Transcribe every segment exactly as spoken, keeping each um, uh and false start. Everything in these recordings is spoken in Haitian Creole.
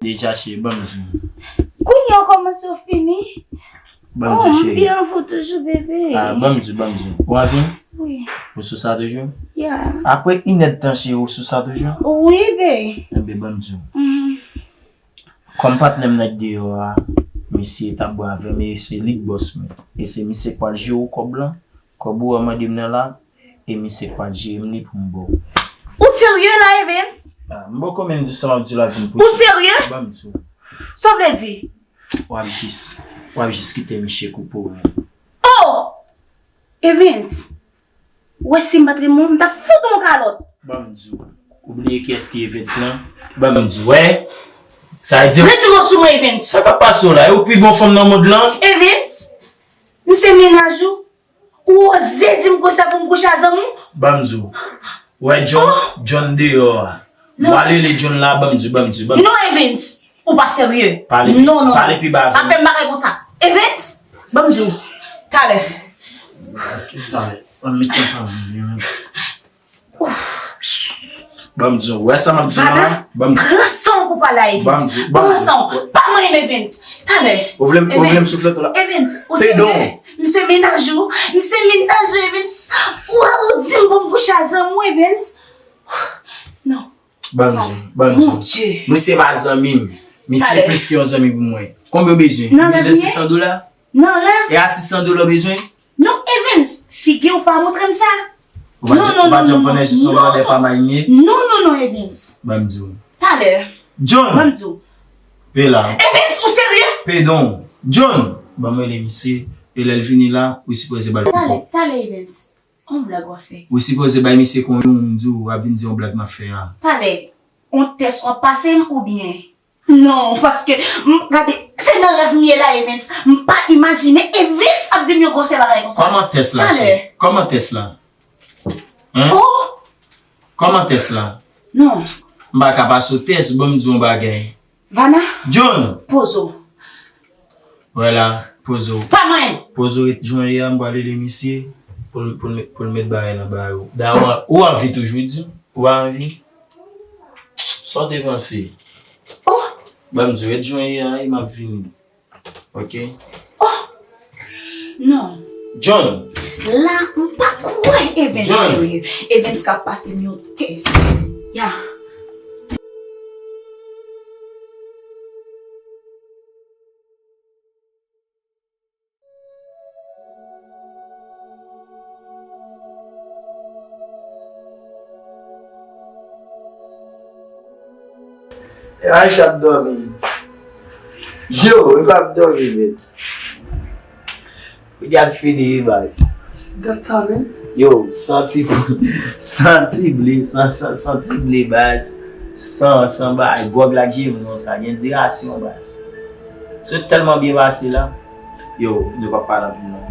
Deja cheri, ban m di w. Kounye a w kòmanse w fini. Ban m di w, cheri. Oh, m byen avè w toujou, bebe. Ah, ban m di w, ban m di w. Ou anvi? Wi. Ou sou sa toujou? Yeah. Apre inèdtan, cheri, ou sou sa toujou? Wi, be. Enben, ban m di w. Mhm. Kòm patnè m nan deyò a, misye t ap bwè avè m e se li k bòs mwen. E se misye k pral jere w kòb lan. Kòb ou a mande m nan la, e misye k pral jere m li pou m ba w. Ou serye la, Evens? Ah, m poko menm di sa m ap di la vin posib. Ou serye? Ban m di w. Sa w vle di? W ap jis, w ap jis kite misye koupe w menm. Oh! Evens! Ou wè si m pa t renmen w, m t ap fout ou yon kalòt. Ban m di w. Ou bliye kiyès ki Evens lan? Ban m di w, wè. Sa vle di. Retire w sou mwen, Evens. Sa k ap pase w la? E ou pi bon fanm nan mond lan? Evens! M se mennaj ou? Ou oze di m konsa pou m kouche a zanmi w? Ban m di w. Wè John, John deyò a. Non, m ale li John la, ban m di w, ban m di w, ban m di w. Non, Evens, ou pa serye. Pale, non, non, pale pi ba avè m. Pa fè m bagay konsa. Evens, ban m di w. Talè. Talè. Ban m met yon fanm. Ban m di w, wè sa m ap di w la? Ban m di w. Pran san w pou pale a Evens. Ban m di w, ban m di w. Pran san w. Pa manyen m, Evens. Talè. Ou vle m, ou vle m souflete w la? Evens, ou serye? M se mennaj ou. M se mennaj ou, Evens. Ou, ou di m pou m kouche a zanmi w, Evens. Non. Ban m di w, ban m di w. Mon Dieu. Misye pa zanmi m. Misye plis ke yon zanmi pou mwen. Konbyen w bezwen? Ou bezwen sis san dola? Nan rèv? E a sis san dola w bezwen? Non, Evens, figi w pa montre m sa. Ou pa janm, ou pa janm konnen sis san dola dèyè pa may mye? Non, non, non, Evens. Ban m di w. Talè. John! Ban m di w. Pe la. Evens, ou serye? Pe don. John! Ban m rele misye. E lè l vini la, ou sipoze ba l. Talè, talè, Evens. On blag w ap fè. Ou sipoze bay misye konyon, m di w, w ap vin di yon blag m ap fè a. Talè, on tès w ap pase m oubyen? Non, paske, m, gade, se nan rèv m ye la, Evens. M pa imajine Evens ap di m yon gwosè bagay konsa. Kòman tès la, cheri? Kòman tès la? Hein? Oh! Kòman tès la? Non. M pa ka pase w tès, ban m di w yon bagay. Vana? John! Poze w. Wè la, poze w. Pa manyen m. Poze w ret jan w ye a, m pral rele misye pou l, pou l, pou l met bagay nan bagay ou. Dayè, ou anvi toujou di? Ou pa anvi? Sa w te panse? Oh! Ban m di w, ret jan w ye a, e m ap vini. Ok? Oh! Non. John! La, m pa kwè Evens serye. Evens ka pase m yon tès. Ya. Aisha ap dòmi. Yo, e pa ap dòmi, men. Kounye a l fini, wi, baz. Dat sa, men. Yo, santi, santi ble, san, san, santi ble, baz. San, san bay, gwòg la k jere m nan sa, gen dirasyon, baz. Se tèlman byen pase la. Yo, nou p ap pale anpil non.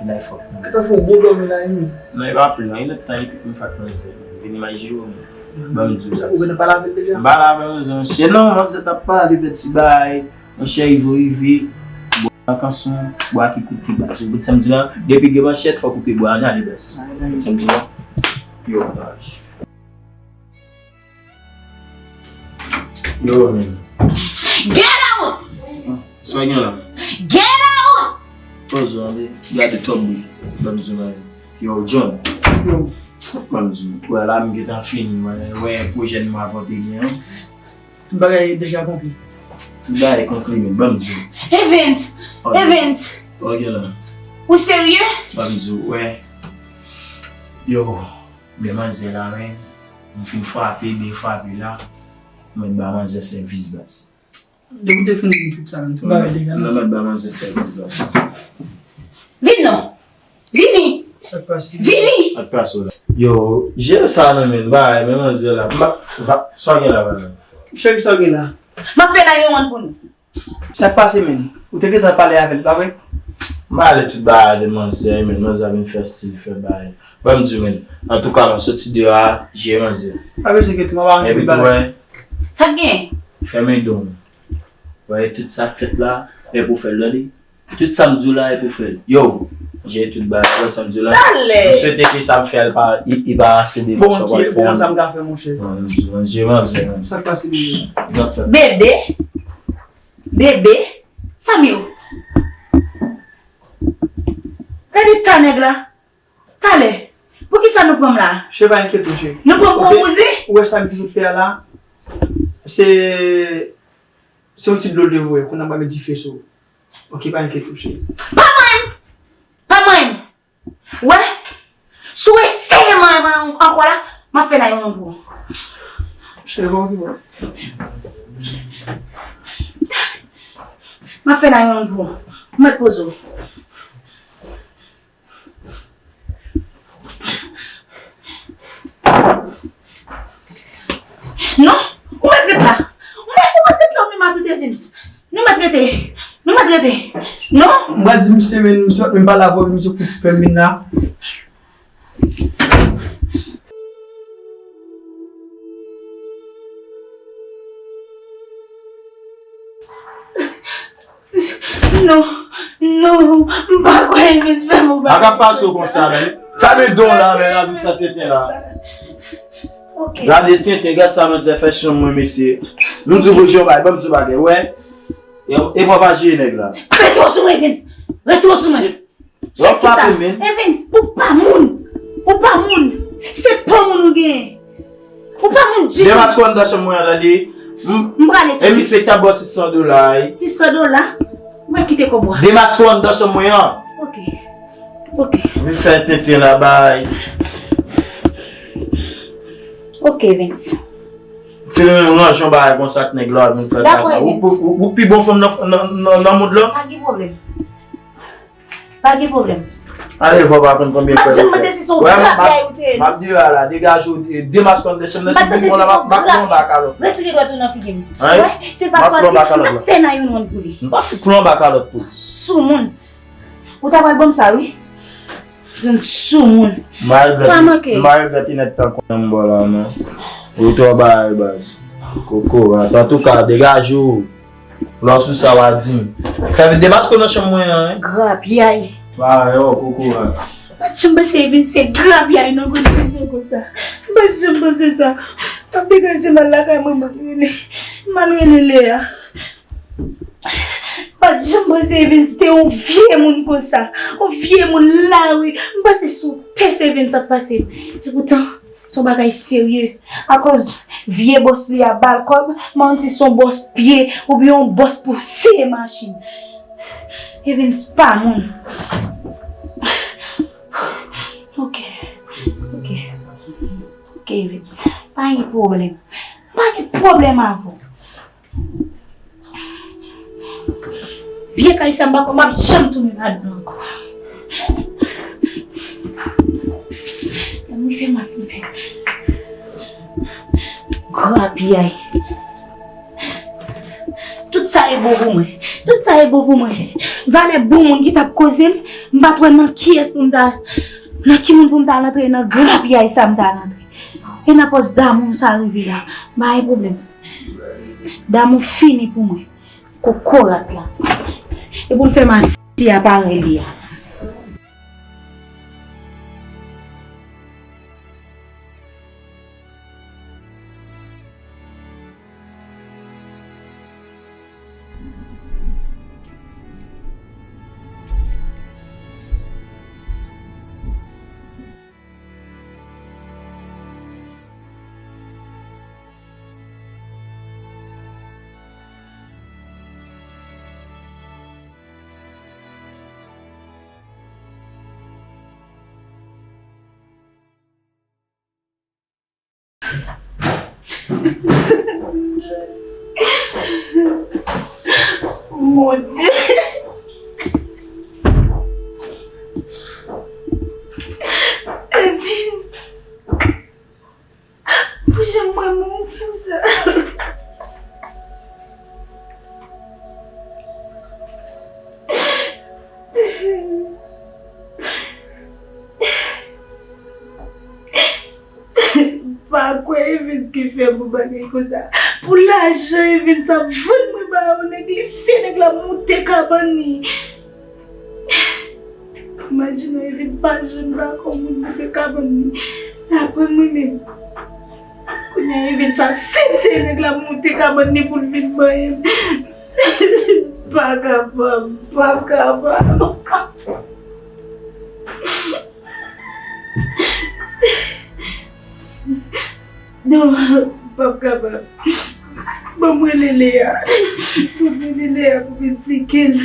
Vin al fòk. Kè ta fè yon bon dòmi la, wi. Non, e pa anpil non, e lòt tan, epi m fè ak manzè. Vini may jere w, men. Ban m di w sa. Ou vin pale avè l deja? M pale avè l, manzè, non, manzè t ap pale, fè ti bagay. Monchè, rive w rive, bwa kanson, bwa ki kout ki bas. Ou konprann sa m di la? Depi gen manchèt, fòk ou peye bwa a, n ale bas. Ou konprann sa m di la? Yo, antaj. Yo, men. Get out! Sa w gen la? Get out! Poze w, ale. Gade twòp bri. Ban m di w, yo, John. Yo. Ban m di w. Wè la, m gentan fini, wè, wè pwojè nou avan te gen an. Tout bagay deja konkli. Tout bagay konkli, men ban m di w. Evans! Evans! Ok la. Ou serye? Ban m di w, wè. Yo, men manzè la, men. M fin frape, byen frape la. Mwen ba manzè sèvis baz. Depi w te fin di tout sa, men tout bagay deja. Mwen mèt ba manzè sèvis baz. Vin non! Vini! Sa k pase? Vini! Sa k pase w la? Yo, jere sa nan men m, bay, men manzè la. M pa, va, sa w gen la, bay? Cheri, sa w gen la? M ap fè nine one one pou nou. Sa k pase, men? Ou te gentan pale avè l, pa vre? M pale tout bagay de manzè, men manzè vin fè stil, fè bagay. Ban m di w, men. Antouka, m ap soti deyò a, jere manzè. Pa bezwen enkyete, m ap aranje tout bagay. Epi tou, wè. Sa k gen? Fèmen don. Wè, tout sa k fèt la, e pou fè l, tande. Tout sa m di w la, e pou fè l. Yo, jere tout bagay, konprann sa m di w la. Talè! M swete ke sa m fè a, li pa, li, li pa ase de bon, sa w pral fè a. Bon, sa m ka fè, monchè? Non, non, non, jere manzè, non. Sa k pase, bebe? Sa k fèt? Bebe? Bebe? Samir. Gade ta nèg la. Talè. Poukisa nou pran m la? Cheri, pa enkyete w, cheri. Nou pran m pou yon bouzen? Ou wè sa m di sot fè a la? Se, se yon ti dlo l te voye. Kounye a m pral met dife sou ou. Ok, pa enkyete w, cheri. Pa manyen m! Pa manyen m! Wè, si w eseye manyen m ankò la, m ap fè nan yon pou ou. Cheri, bon, bon. M ap fè nan yon pou ou. Ou mèt poze w. Non, ou mèt ret la. Ou mèt, ou mèt ret la, ou menm a tout Evens. Nou mèt rete. Nou mèt rete. Non. M pral di misye, men misye, men m pale avè w, misye kout fè m vin la. Non, non, m pa kwè Evens fè m ou bagay. Pa ka pase w konsa, men. Fèmen don la, men, la, vin fè tenten la. Ok. Gade tenten, gad sa manzè fè chanm mwen, mesye. M di w pou jwe yon bagay, ban m di w bagay, wè. E, e papa jere nèg la. Retire w sou mwen, Evens. Retire w sou mwen. W ap frape, men. Evens, ou pa moun. Ou pa moun. Se po moun ou genyen. Ou pa moun ditou. Demaske w anndan chanm mwen an, tande. M prale tou. E misye k t ap ba w sis san dola, wi. Sis san dola? Mwen kite kòb ou a. Demaske w anndan chanm mwen an. Ok. Ok. Vin fè tenten la, bay. Ok, Evens. Se yon ranj yon bagay konsa ak nèg la, vin fè kaka. Ou, ou, ou pi bon fanm nan, nan, nan, nan mond lan? Pa gen pwoblèm. Pa gen pwoblèm. Ale, fò pa konn konbyen fwa yo fè. M ap di w, se yon grapyay ou te ye. M ap di w la, degaje w, e, demaske w anndan chanm nan, si w vin la, m ap, m ap pran w anba kalòt. Retire dwèt ou nan figi m. Wè, se pa sòti, m ap fè nan youn youn pou li. M pa fout pran w anba kalòt tou. Soumoun. Ou ta pral ban m sa, wi. Soumoun. Pa manke. M pa regrèt Inèt tan konnen m bò la, non. Ou twò bay, baz. Kokorat. Antouka, degaje w. Lè w sou sa, w a di m. Fè vit demaske w nan chanm mwen an, wi. Grapyay. Parèy, o, kokorat. M pa t janm panse Evens se grapyay nan kondisyon konsa. M pa t janm panse sa. M ap degaje m al lakay mwen, m al rele, m al rele Lea. M pa t janm panse Evens te yon vye moun konsa. Yon vye moun lari. M panse sou tès Evens ap pase. Epoutan, se yon bagay serye. Akoz vye bòs li a ba l kòb, m pa konn si se yon bòs pye oubyen yon bòs pou siye machin. Evens pa moun. Ok. Ok. Ok, Evens. Pa gen pwoblèm. Pa gen pwoblèm avè w. Vye kay sa m pa kwè m ap janm tounen ladan l ankò. Lè m rive m ap fin fè grapyay. Tout sa e bon pou mwen. Tout sa e bon pou mwen. Valè bon moun ki t ap koze m, m pa t wè nan kiyès pou m ta, nan ki moun pou m ta al antre nan grapyay sa m ta al antre. E nan pòs damou m sa rive la. M pa gen pwoblèm. Damou fini pou mwen. Kokorat la. E pou l fè m asye a parèy li a. Mon Dieu. Evens. Pou jan mwen, mwen fè m sa. M pa kwè Evens ki fè m yon bagay konsa. Pou lajan Evens ap vann mwen ba yon nèg, li fè nèg la moute kabann li. Imajine w, Evens pa janm dakò moun moute kabann li. Apre mwen menm. Kounye a Evens asepte nèg la moute kabann li pou l vin manyen m. M pa kapab, m pa kapab. Non, m p ap kapab. Ban m rele Lea. Ban m rele Lea pou m esplike l.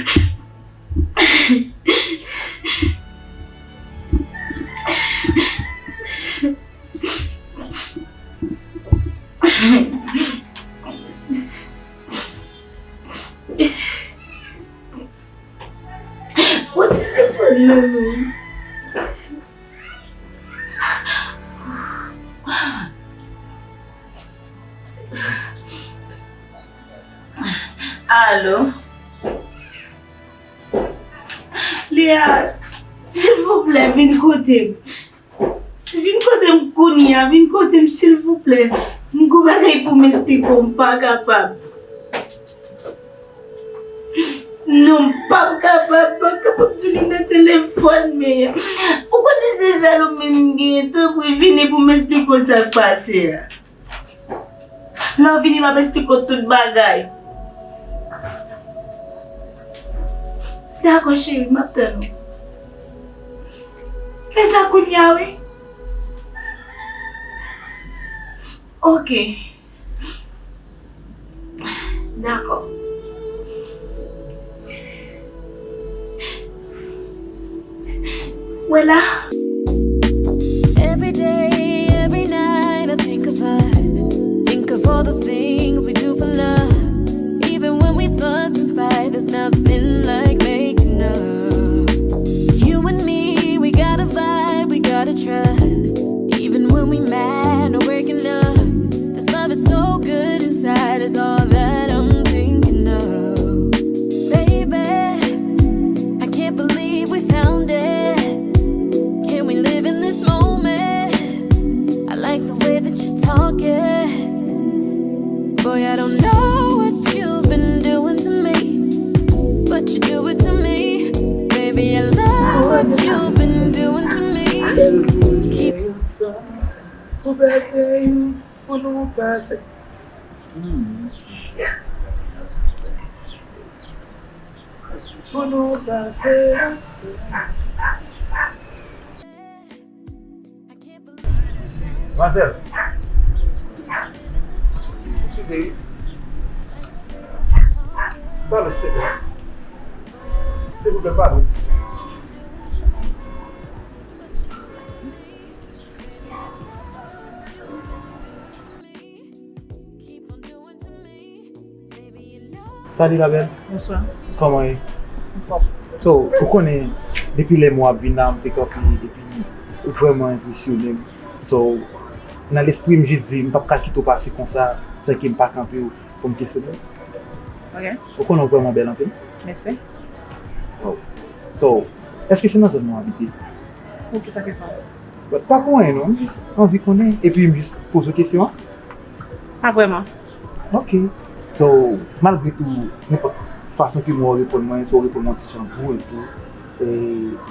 Pran telefòn nan non. Alo? Lea, silvouplè, vin kote m. Vin kote m kounye a, vin kote m, silvouplè. M gon bagay pou m esplike w, m pa kapab. Non, m p ap kapab, m p ap kapab di w li nan telefòn, men ou konnen se sèl ou menm m genyen, tanpri vini pou m esplike w sa k pase a. Lè w vini, m ap esplike w tout bagay. Dakò, cheri, m ap tann ou. Fè sa kounye a, wi. Oke. Dakò. Wè la. Every day, every night, I think of us. Think of all the things we do for love. Even when we fuss and fight, there's nothing like making up. You and me, we got a vibe, we got a trust. Even when we mad or waking up, this love is so good inside, is all that I'm thinking of. Baby, I can't believe we found it. Can we live in this moment? I like the way that you're talking. Boy, I don't know what you've been doing to me, but you do it to me. Baby, I love what you've been doing to me. Keep Pou bèl de yo, pou nou pase. Hmm. Pou nou pase ansanm. Manzèl. Eskize, wi. Pardon, silvouplè. Silvouplè, pardon. Salut la belle. Bonswa. Kòman w ye? Anfòm. So, ou konnen, depi lè m wè w ap vin la, m te kanpe, epi ou vrèman enpresyone m. So, nan lespri m jis di, m p ap ka kite w pase konsa, san ke m pa kanpe w pou m kesyone w. Ok. Ou konnen w vrèman bèl anpil. Mèsi. Oh. So, èske se nan zòn nan w abite? Poukisa kesyon sa? But pa pou anyen non, m jis anvi konnen, epi m jis poze w kesyon an. Pa vrèman. Ok. So, malgre tou, nenpòt fason ke mwen w reponn mwen, si w reponn mwen ti jan gou etou, e,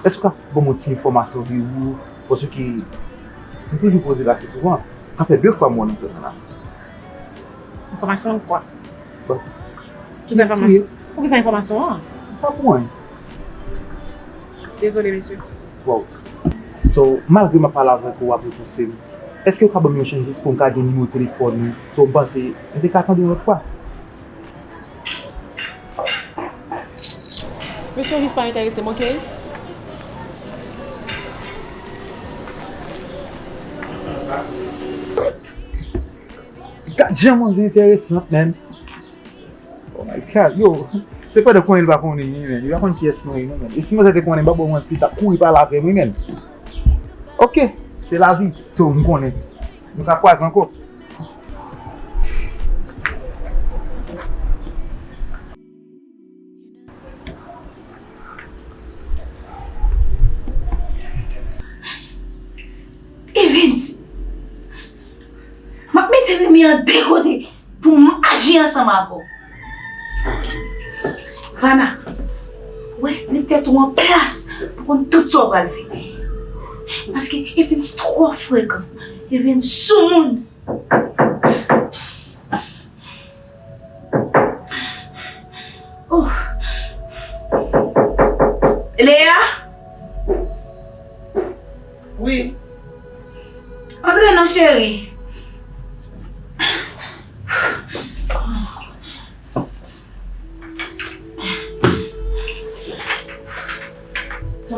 èske w ka ban m yon ti enfòmasyon de ou? Paske m toujou poze l ase souvan. Sa fè de fwa m wè w nan zòn nan la. Enfòmasyon kwa? Bon. Poukisa enfòmasyon? Poukisa enfòmasyon an? Pa pou anyen. Dezole, mesye. Wow. So, malgre m ap pale avèk ou, w ap repouse m, èske w ka ban m yon chans jis pou m ka gen nimewo telefòn ou? So, m panse, m te ka tande yon lòt fwa. Mesye, jis pa enterese m, ok? Gad jan manzè enteresan, man. Oh my God, yo, se pandan konnen li pa konnen, wi, man. Li pa konn kiyès mwen ye, non, man. E si manzè te konnen, m pa ba w manti, li t ap kouri pale avè m, wi, man. Ok, se lavi. So, m konnen. Nou ka kwaze ankò. Evens, m ap mete Remy an de kote pou m aji ansanm avè w. Vana, wè, met tèt ou an plas pou konn tout sa w pral fè. Paske Evens twò frekan. Evens soumoun.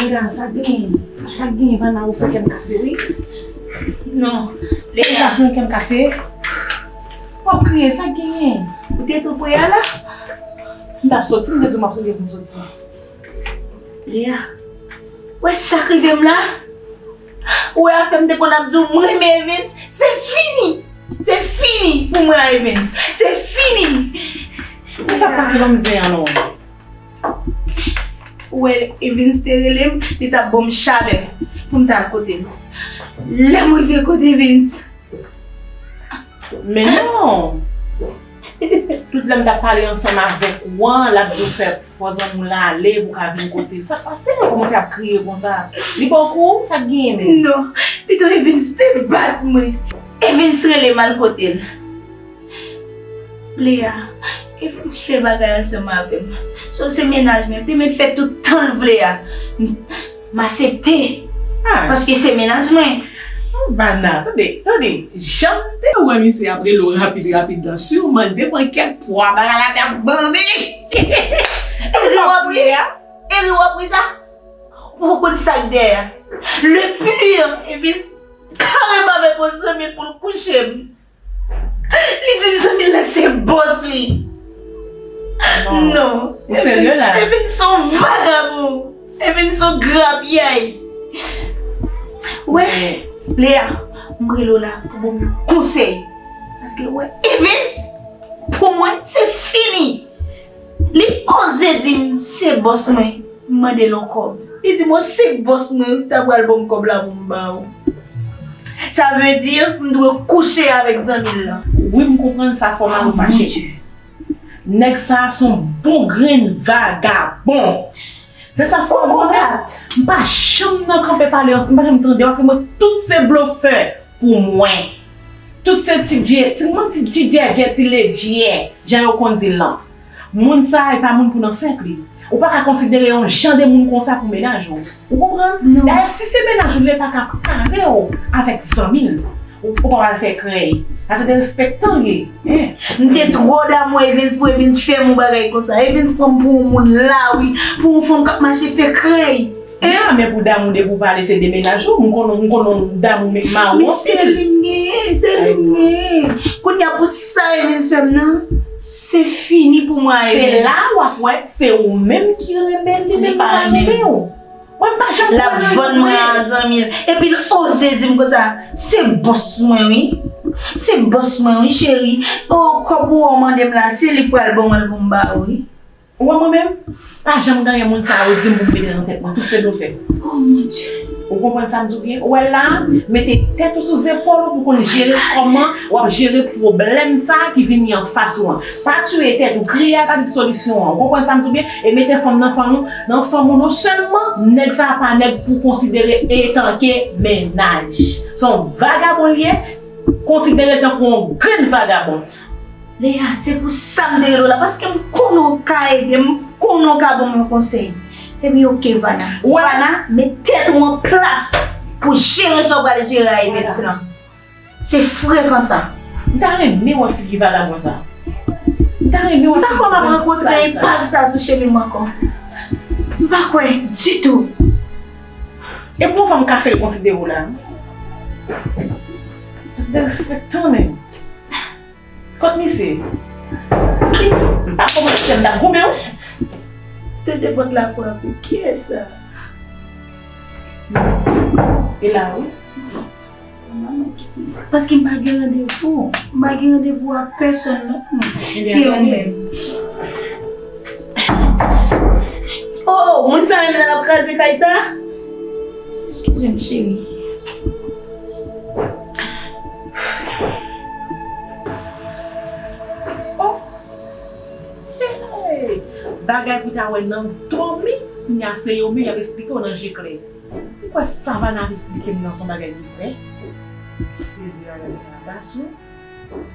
Lea, sa k genyen? Sa k genyen, Vana, ou fè kè m kase, wi. Non, Lea. Sa k genyen, kè m kase? W ap kriye, sa k genyen? Ou te tou pre a la? M t ap soti, m te di w m ap soti pou m soti. Lea, wè sa k rive m la? Ou wè afè m te konn ap di w m renmen Evens? Se fini! Se fini pou mwen a Evens! Se fini! Kisa k pase nan mizè an non? Ou wè Evens te rele m, li t ap ban m chalè pou m t al kote l. Lè m rive kote Evens, Men non! Tout lè m t ap pale ansanm avèk ou an, l ap di w fè fò zanmi w la ale pou w ka vin kote l. Sa k pase? Kòman w fè ap kriye konsa? Li poko w? Sa k genyen menm? Non, pito Evens te bat mwen. Evens rele m al kote l. Lea, Evens fè bagay ansanm avè m. So se mennaj mwen, te met fè tout tan l vle a. M aksepte. Ah. Paske se mennaj mwen. Vana, tande, tande. Jan m te wè misye ap rele w rapid, rapid lan, siman l te pran kèk pwa, bagay la te ap bande. Eri w ap ri? Eri w ap ri sa? Ou konn sa k dèyè a? Le pire, Evens kareman avèk yon zanmi l pou l kouche m. Li di m zanmi l la se bòs li. Non. Non. Ou serye la? Evens se yon vagabon. Evens se yon grapyay. Wè, Lea, m rele w la pou ban m yon konsèy. Paske wè, Evens, pou mwen, se fini. Li oze di m se bòs mwen, m mande l yon kòb. Li di m, "O, se bòs mwen wi, ta pral ban m kòb la pou m ba ou." Sa vle di, m dwe kouche avèk zanmi l lan. Wi, m konprann sa, fò mari w fache. Nèg sa a se yon bon grenn vagabon. Se sa fò mwen. M pa janm nan kanpe pale, m pa janm tande, paske mwen tout se blofè pou mwen. Tout se ti dje, ti, mwen ti, ti djèdjè, ti ledjè, jan yo konn di l lan. Moun sa a, e pa moun pou nan sèk li. Ou pa ka konsidere yon jan de moun konsa pou mennaj ou. Ou konprann? Non. Dayè, si se mennaj ou, li pa ka pare w avèk zanmi l. Ou, ou pa pral fè krèy. Sa se derespektan l ye. Hein? M te twò damou Evens pou Evens fè m yon bagay konsa. Evens pran m pou yon moun lari, pou yon fanm k ap mache fè krèy. Hein? Ya, men pou damou depi w pale se de mennaj ou, m konnen, m konnen w damou men mawon. Men se li m genyen, se li m genyen. Kounye a pou sa Evens fè m nan, se fini pou mwen a Evens. Se la w ap wè, se ou menm ki renmen l, li menm pa renmen w. Mwen m pa janm konprann moun vre. L ap vann mwen a zanmi l. Epi l oze di m konsa, se bòs mwen wi. Se bòs mwen wi, cheri. O, kòb ou an mande m la, se li k pral ban mwen l pou m ba ou wi. Ou wè mwen menm, pa janm gen anyen moun sa yo di m pou m mete nan tèt mwen. Tout se blofè. Oh mon Dieu. Ou konprann sa m di w byen? Ou wè la, mete tèt ou sou zepòl ou pou konn jere kòman w ap jere pwoblèm sa a ki vini anfas ou an. Pa tiye tèt ou, kriye a pa di solisyon an. Ou konprann sa m di w byen? E mete fanm nan fanm ou, nan fanm ou non sèlman, nèg sa a pa nèg pou konsidere etanke mennaj. Se yon vagabon li ye, konsidere l tankou yon grenn vagabon. Lea, se pou sa m te rele w la, paske m konnen w ka ede m, m konnen w ka ban m yon konsèy. Epi oke, Vana. Wè. Vana, met tèt ou an plas pou jere sa w pral jere a Evens lan. Se frekan sa. M ta renmen wè figi vagabon sa. M ta renmen wè figi vagabon sa. M pa kwè m ap rankontre epav sa sou chemen m ankò. M pa kwè ditou. E pou yon fanm ka fè l konsidere w la? Sa se derespektan menm. Kot misye? M pa konprann si m t ap goumen wi. Tande pòt la frape. Kiyès sa? E la wi. Paske m pa gen randevou. M pa gen randevou ak pèsonn non. Ebyen, gade. Oh, moun sa menm nan ap kraze kay sa? Eskize m, cheri. Oh. Hey! Bagay pou ta wè nan dòmi, kounya se yo menm y ap esplike w nan je klè. Ou kwè sa Vana ap esplike m nan se yon bagay ki vrè? Sezi bagay sa a, Basou. Hmm.